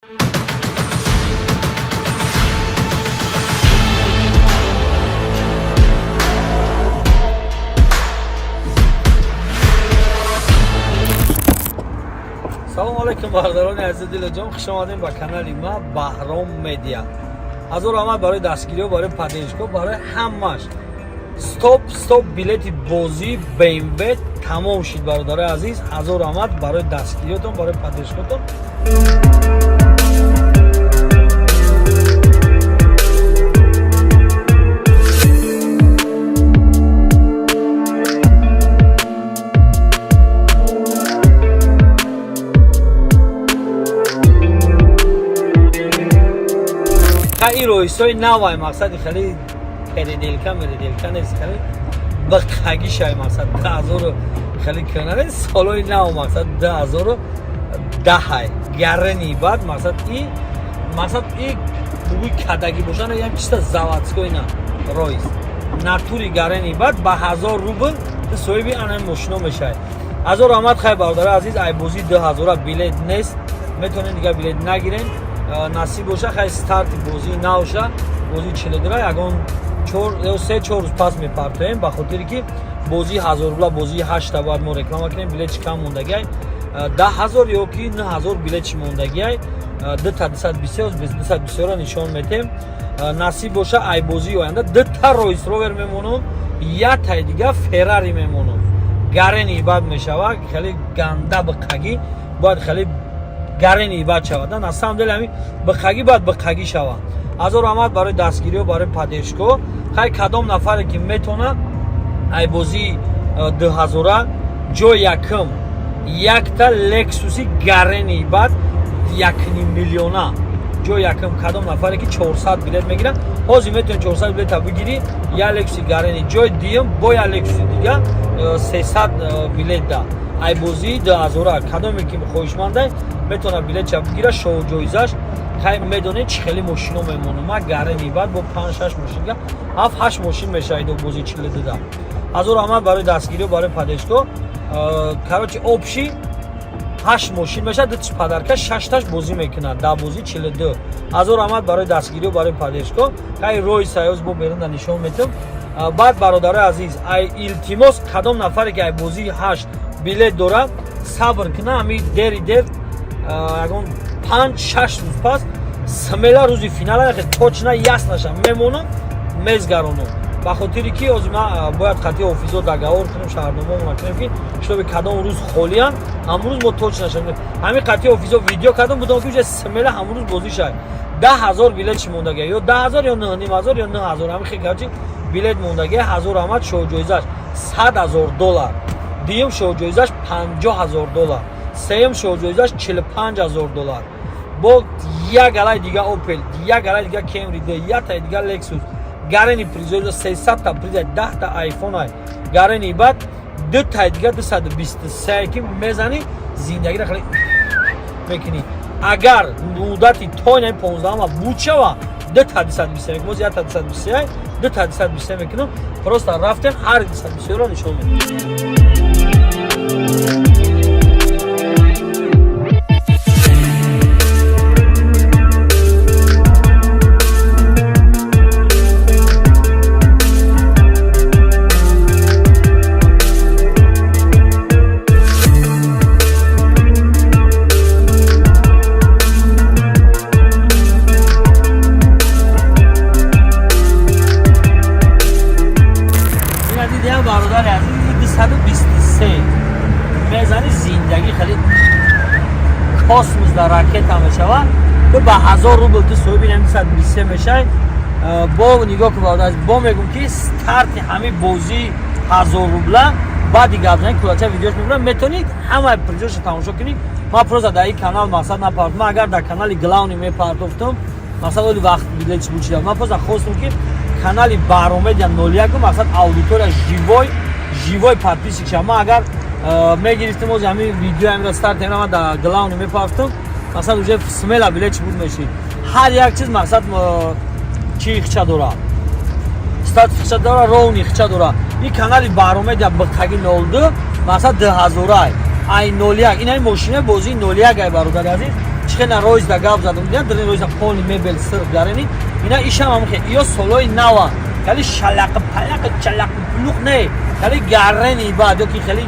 Салому алейкум, бародарони азизи дилоҷон, хуш омадем ба канали ма, Баҳром Медиа. Ҳазор раҳмат барои дастгириҳо, барои поддержка, барои ҳамаш. Стоп, стоп, билети бозии БМВ тамом шид, бародарои азиз. Ҳазор раҳмат барои дастгириётон, барои поддержкатон. Ин роисҳои навай, мақсади хеле переделка меределка нест, хеле бақагишай, мақсад 2000 хеле кӯна, солҳои нав, мақсад 2010-ай гарани. Баъд мақсад и мақсад и бугӯи кадагӣ бошанд, ям чиста заводской на роис натури гарани. Баъд ба 1000 рубл ту соҳиби ана мошино мешавӣ. Ҳазор раҳмат. Хай, бародари азиз, ай бозии 2000 билет нест, метавонед дигар билет нагирен. Насиб боша, хай, старти бозии навша, бозии 42-ра ягон 3-4 рӯз пас мепартоем, ба хотире ки бозии 1000 рубла, бозии ҳашта бояд мо реклама кунем. Билетчи кам мондагиай, 10 000 ё ки 9000 билетчи мондагиай, дута 223, 223-ро нишон метем. Насиб боша, ай бозии оянда дута Ройс Ровер мемонам, яктай дига Феррари мемонам, гарени бад мешава, хеле ганда биқагӣ бояд, хеле гарени бад шавад. На самом деле ҳамин биқагӣ бояд биқагӣ шавад. Ҳазор раҳмат барои дастгириҳо, барои поддержка. Хай, кадом нафаре ки метавона, ай бозии 2000-а ҷои якум якта Лексуси гарени бад 1,5 миллиона, ҷои якум кадом нафаре ки 400 билет мегирад, ҳозир метавони 400 билета бигирӣ, як Лексуси гарени. Ҷои дуюм бо як Лексуси дига 300 билет да ай бозии 2000-а. Кадоме ки хоҳишмандай, метавонад билетча бигира. Шоҳ-ҷоизаш, хай, медонед, чӣ хеле мошино мемонам ма гарени баъд бо панҷ, шаш мошин, ҳафт, ҳашт мошин мешавад бозии 42-да. Ҳазор раҳмат барои дастгириҳо, барои поддержка. Короче, общий ҳашт мошин мешавад, дутиш подарка, шашташ бозӣ мекунад дар бозии 42. Ҳазор раҳмат барои дастгириҳо, барои поддержка. Хай, роҳи саёз бо берунда нишон метам. Баъд, бародарои азиз, ай илтимос, кадом нафаре ки ай бозии ҳашт билет дорад, сабр куна, ҳами дери дер ягон 5-6 рӯз пас смела рӯзи финала точно ясно наша мемонам, мезгаронам, ба хотире ки ҳозир ман бояд хати офизо договор кунем, шаҳрномаомона кунем, ки шутоби кадом рӯз холиян, ҳамрӯз мо точно нашавем. Ҳамин қати офизо видео кардам будам, ки уже смела ҳамрӯз бозӣ шавад. 10 000 билет чӣ мондагия, ё 10 000, ё 9500, ё 9000, ҳамин хел короче билет мондагия. Ҳазор раҳмат. Шоҳҷоизаш 100 000 доллар, дуюм шоҳҷоизаш 50 000 доллар, сеюм шоҳҷоизаш 45 000 доллар, бо як алай дига Опел, як алай дига Кемри, яктай дига Лексус гарени. Призои 300-та приза, 10-та айфон ай гарени. Баъд дутай дига 223 ки мезанӣ, зиндагиро хеле мекунӣ. Агар муддати то ин 15-ама буд шава, дута 223 мекунам, боз якта 223, дута 223 мекунам. Просто рафтем, ҳар 223-ро нишон медиҳем. Ина дидиам, бародари азиз, 223 мезани, зиндагӣ хеле космос дар ракета мешавад. Ту ба 1000 рубл ту соҳиби ин 223 мешавӣ. Бо нигоҳ кун, бародар, бо мегӯм, ки старти ҳамин бозии 1000 рубла баъди гапзани кулача видеош мебурам, метавонӣ ҳамаи призошо тамошо кунӣ. Ман просто дар ин канал мақсад напартом. Ман агар дар канали главный мепартофтам, мақсад оли вақт билет чӣ бучида. Ман просто хостум, ки канали Баҳромедия 01 мақсад аудитория живой, живой подписчик шава. Ман агар мегирифтем ози ҳамин видео ҳамира старт ман дар главный мепартом, мақсад уже смело билет чӣ буд мешид. Ҳар як чиз мақсад чӣ хича дора, статус хича дора, ровный хича дора. Ин канали Баҳромедия бқаги 02 мақсад 2000-ай ай 01 ин ҳами мошина бозии 01 ай, бародари азиз. Чӣ хела Ройс да гап задам, дидам дар Ройс полный мебель сир гарени. Ина ишам ҳам хе ё солои нава. Хеле шалақ палақ чалақ плуқ не. Хеле гарени баъд ё ки хеле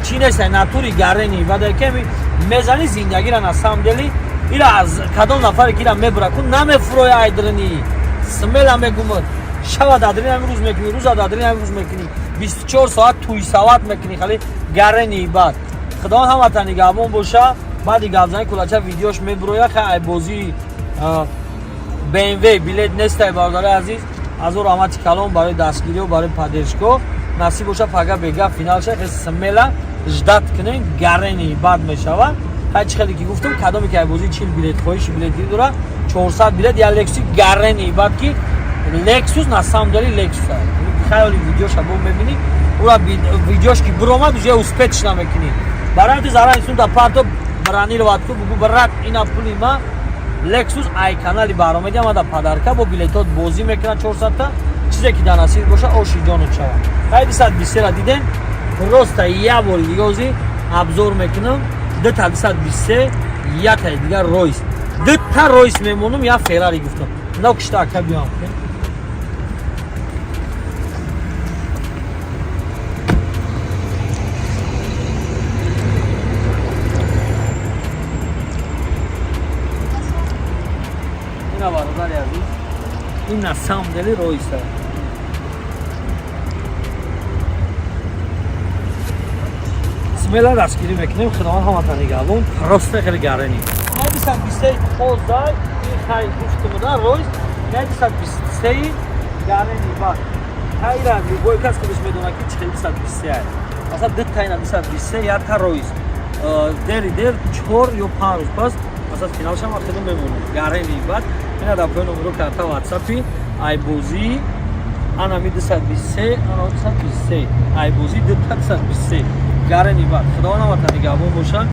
чӣ нест, натури гарени баъд ки мезани зиндагиро на самом деле ира аз кадом нафаре ки ира мебура ку намефуроя айдрини. Смело мегумад. Шава дадрин ҳамин рӯз мекунӣ, рӯза дадрин ҳамин рӯз мекунӣ. 24 соат туйсават мекунӣ, хеле гарени баъд. Худованд ҳаматан нигаҳбон боша. Баъди гапзани кулача видеош мебуроя, хай ай бозии BMW билет нестай, бародари азиз. Азор раҳмати калон барои дастгириҳо, барои поддержка. Насиб боша, пага бега финал ша, хе смело ждать кунен, гарени бад мешава. Хай чӣ хеле ки гуфтам, кадоме ки ай бозии 40 билет хоҳиши билет гирӣ дора, 400 билет я Lexus гарени бад ки Lexus на самом деле Lexus. Хаёли видеоша бо мебинӣ, ура видеош ки биромад, уже успеть намекунӣ. Барои ту зарар инсун да парто бронировать ку, бугу брат, ина пули ма Lexus ай канали баромеди ама подарка бо билетот бозӣ мекунад 400 та. Чизе ки дар насиб боша, оши ҷонут шава. Хай 223 ра дидем, просто як бори дига ози обзор мекунам. Дута 223, яктай дигар Ройс. Дута Ройс мемонам, як Феррари гуфтам. На кушта ака биём. Ина бародари азиз, ин на самом деле Ройса. Смело дастгирӣ мекунем, худованд ҳаматан нигаҳбон. Просто хеле гарани. 223 тоза, ин хай гуфтумуда Ройс, 223 гарани бад. Хайра любой кас худаш медонад ки чӣ хел 223 ай. Масалан, дута ина 223, якта Ройс. Дери дер 4 ё 5 рӯз пас масалан финал шама хеле мемонам. Гарени бад. Ина дар поён номеро карта WhatsApp ай бозӣ анами 223, ана 223 ай бозӣ дута 223 гарени бад. Худованд ҳаматан нигаҳбон боша.